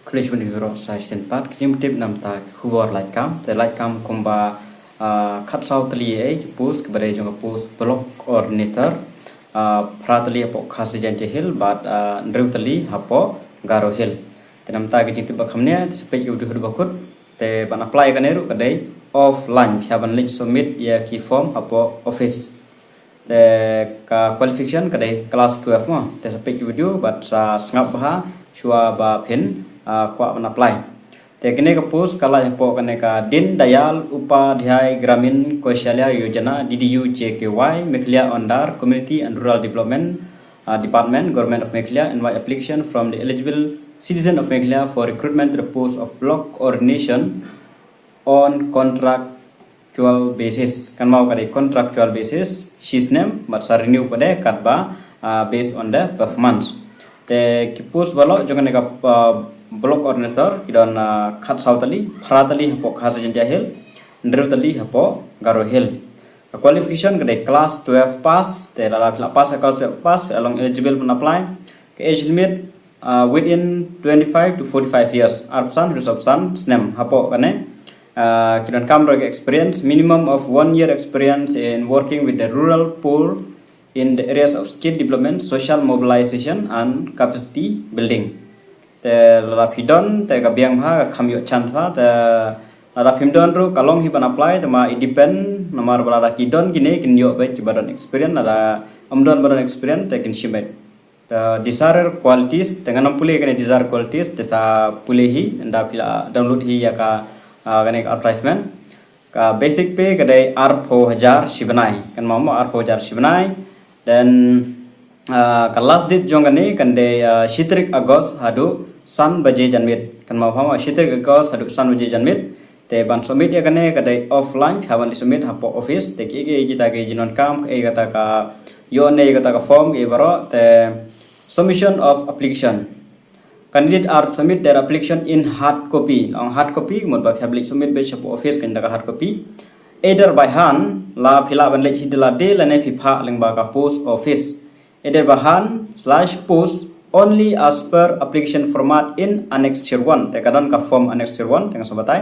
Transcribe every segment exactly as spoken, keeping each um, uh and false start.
Khublei shibun ïa phi baroh sa shisien pat, ka jingpyntip namar ka khubor lait kam. Te lait kam kumba, ah, khatsaw tylli ïa ki post, kaba dei jong ka post block coordinator, ah, phra tylli hapoh Khasi Jaintia Hills bad, ah, hynriew tylli hapoh Garo Hills. Te namar ka jingtip ba kham nia, te sa peit ïa ka video haduh ba kut. Te ban apply kane ruh ka dei offline, phi hap ban leit submit ïa ki form hapoh office. Te ka qualification ka dei class twelve mo. Te sa peit ïa ka video bad sa sngap bha shuwa ba phin, ah, kwah ban apply. Te kane ka post ka lait hapoh kane ka Deen Dayal Upadhyay Gramin Kaushalya Yojana, D D U J K Y, Meghalaya under Community and Rural Development, ah, Department, Government of Meghalaya, invite application from the eligible citizen of Meghalaya for recruitment to the post of block coordination on contractual basis. Kan mut ka dei contractual basis, shi snem, bad sa renew pat de katba, ah, based on the performance. Te ki post baroh jong kane ka, ah, block coordinator ki don, ah, khatsaw tylli, phra tylli hapoh Khasi Jaintia Hills, hynriew tylli hapoh Garo Hills. Ka qualification ka dei class twelve pass, te lada phi la pass class twelve pass, phi la long eligible ban apply. Ka age limit, ah, within twenty-five to forty-five years, arphew san haduh sawphew san snem hapoh kane. Ah, ki donkam ruh ka experience, minimum of one year experience in working with the rural poor in the areas of skill development, social mobilization and capacity building. Te lada phi don, te ka biang bha, ka kham ïoh chance bha, te lada phim don ruh ka long hi ban apply, te ma i depend, namar ba lada ki don kine kin ïoh beit kiba don experience, lada ym don ba don experience te kin shim beit. Te desired qualities, te ngan ym pule kane desired qualities, te sa pule hi, ynda phi la download hi ïa ka, ah, kane ka advertisement. Ka basic pay ka dei arphew hajar shi bnai. Kan mut mo arphew hajar shi bnai. Then, ah, ka last date jong kane kan dei, ah, shi tarik August haduh san baje janmiet. Kan mut mo shi tarik August haduh san baje janmiet. Te ban submit ïa kane ka dei offline, phi hap ban leit submit hapoh office. Te kiei kiei kita ki jingdonkam, kiei kata ka ïoh ne kata ka form, kiei baroh. Te submission of application. Candidate are to submit their application in hard copy. Ong hard copy, mut ba phi hap leit submit beit shapoh office kane ka hard copy. Either by hand, la phi lah ban leit hi da lade lane phi phah lyngba ka post office. Either by hand slash post only as per application format in annexure one. Te ka don ka form annexure one, te nga sa batai.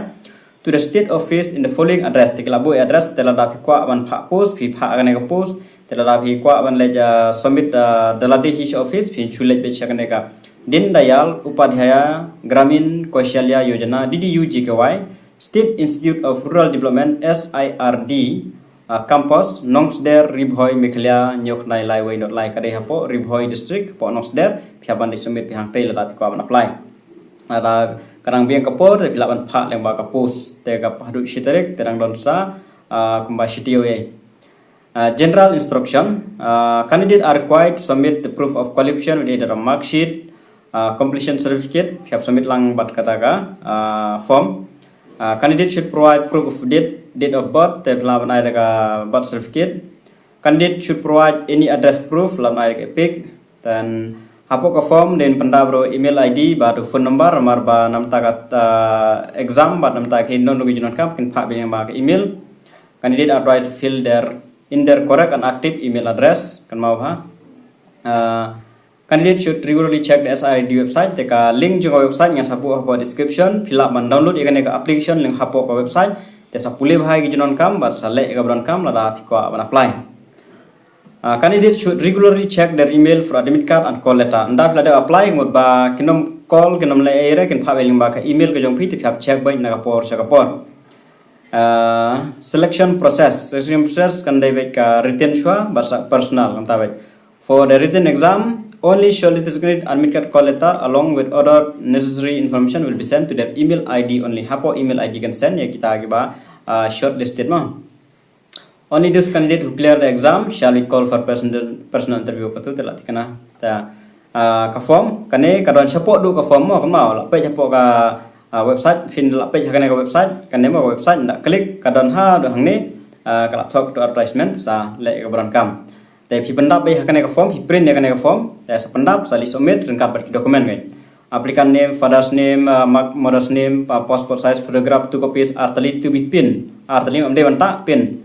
To the state office in the following address. Te ki la buh address, te lada phi kwah ban phah post, phi phah kane ka post. Te lada phi kwah ban leit, ah, submit, ah, da lade hi sha office, phin shu leit beit sha kane ka Deen Dayal Upadhyaya Gramin Kaushalya Yojana, D D U G K Y, State Institute of Rural Development, S I R D, ah, campus, Nongsder, Ri Bhoi, Meghalaya, hynñiew khyndai lai wei not lai, ka dei hapoh Ri Bhoi district, hapoh Nongsder, phi hap ban leit submit phi hangtei lada phi kwah ban apply. Lada ka dang biang ka por, te phi lah ban phah lyngba ka post, te ka haduh shi tarik, te dang don sa, ah, kumba shi taïew. Uh, general instruction, uh, candidate are required to submit the proof of qualification with either a mark sheet, uh, completion certificate, phi hap submit lang bad kata ka, uh, form. Uh, candidate should provide proof of date, date of birth, te phi lah ban ai da ka birth certificate. Candidate should provide any address proof, lah ban ai da ka EPIC. Then hapoh ka form dei ban pyndap ruh email I D bad u phone number, namar ba namar ka, uh, exam bad namar ka hin don ruh ki jingdonkam, kin phah biang ba ka email. Candidate are advised to fill their in their correct and active email address, kan mut ha. Uh, candidate should regularly check the S I R D website, te ka link jong ka website nga sa buh hapoh description, phi lah ban download ïa kane ka application link hapoh ka website, te sa pule bha ïa ki jingdonkam bad sa leh ïa kaba donkam lada phi kwah ban apply. Uh, candidate should regularly check their email for admit card and call letter. Ynda phi la dep apply, mut ba kin ym call, kin ym leh ei ei re, kin phah biang ba ka email ka jong phi, te phi hap check beit na ka por sha ka por. Uh, selection process. Selection process kan dei beit ka written shuwa, bad sa personal, kan ta beit. For the written exam, only shortlisted candidate admit card call letter along with other necessary information will be sent to their email I D only. Hapoh email I D kan send ïa kita kiba, uh, shortlisted mo. Only those candidate who clear the exam shall be called for personal, personal interview, katu te la thikna. Ta, ah, ka form, kane ka don shapoh duh ka form mo, kan mut, la peit shapoh ka, ah, website, phin la peit ha kane ka website, kane mo ka website, ynda click, ka don haduh hangne, ah, ka la thoh katu advertisement, sa leh kaba donkam. Te phi pyndap beit ha kane ka form, phi print ïa kane ka form, te sa pyndap, sa leit submit, ryngkat bad ki document ngi. Applicant name, father's name, uh, mark mother's name, uh, passport size photograph, two copies, ar tylli to be pinned. Ar tylli ym dei ban tah, pin.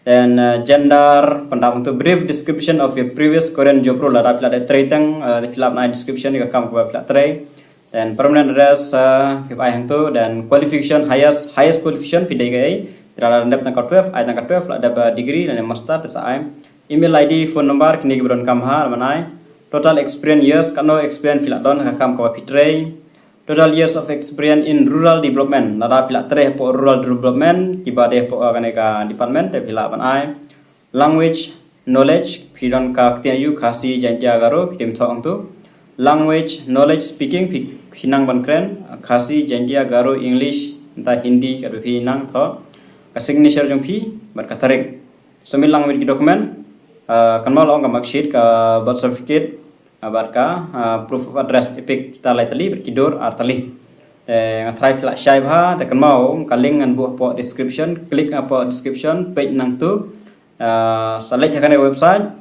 Then, uh, gender, pyndap hangtu brief description of your previous current job role, lada phi la dep trei tang, uh, phi lah ban ai description ïa ka kam kaba phi la trei. Then permanent address uh, phi ai hangto, then qualification, highest highest qualification phi dei kaei. Te lada dep tang ka twelve, ai tang ka twelve, lada dep uh, degree lane master te sa ai. Email I D, phone number, kine kiba donkam ha, lada ban ai. Total experience years, katno experience phi la don ha ka kam kaba phi trei. Total years of experience in rural development, lada phi la trei hapoh rural development, kiba dei hapoh uh, kane ka department te phi lah ban ai. Language knowledge, phi don ka ktien aïu, Khasi, Jaintia, Garo, phi tip thoh hangto. Language knowledge speaking, phi, phi nang ban kren Khasi, Jaintia, Garo, English, nta Hindi, katba phi nang thoh. Ka signature jong phi bad ka tarik. Submit lang with ki document, uh, kynmaw la ong ka marksheet, ka birth certificate, uh, bad ka uh, proof of address, EPIC kita lai tylli bad ki dur ar tylli. Te nga tharai phi lah shai bha, te kynmaw ka link ngan buh hapoh description, click hapoh description, peit nangto. Uh, sa leit ha kane ka website,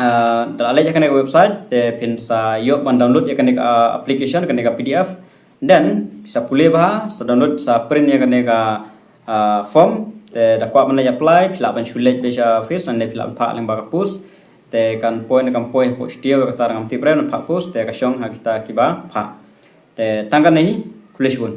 uh, da leit ha kane ka website te phin sa ïoh ban download ïa kane ka uh, application, kane ka P D F. Then phi sa pule bha, sa download, sa print ïa kane ka uh, form. Te da kwah ban leit apply, phi lah ban shu leit beit sha office, lane phi lah ban phah lyngba ka post. Te kan poi ne kam poi hapoh shuti, kata ngam tip re, ban phah post, te ka shong ha kita kiba phah. Te tang kane hi, khublei shibun.